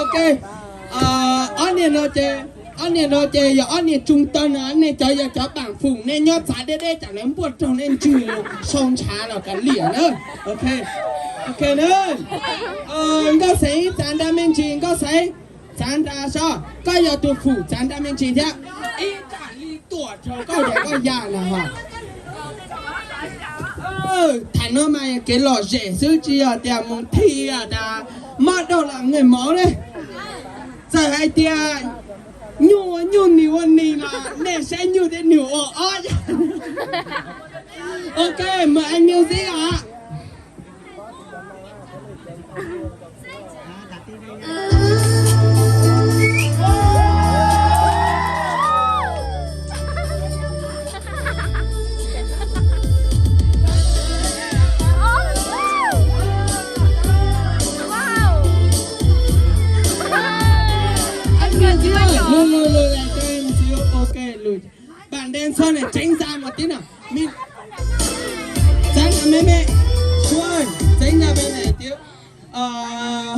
Ok, ob niag no ces, ob niag no ces yog ob niag tsoos tawg no, nej cov yog cov paam fum, nej nyob txav deb deb tsam lawv npuaj raug nej ntswg sau ntshav los kav liam na. Ok, ok na. Nkauj Xeev txav nra me ntsis, Nkauj Xeev txav nra seb, koj yog tus fum txav nra me ntsis thiab. Ib tsam li tuam rau koj yam koj yam na ho. Tham no mas kev lom zem xwb, tsis yog tias mus thi tas mob daug los nqes mov ne. Txawm hais tias nyuj ua nyuj, nis ua nis los nej saib nyuj thiab nis ua ob. Ok, mời anh Music ạ. Anh Music ơi, lùi, lùi, lùi lại cho em một xíu. Ok, lùi. Bạn dancer này tránh ra một tí nào. Tránh ra, mẹ mẹ. Chú ơi, tránh ra bên này tí. Ờ,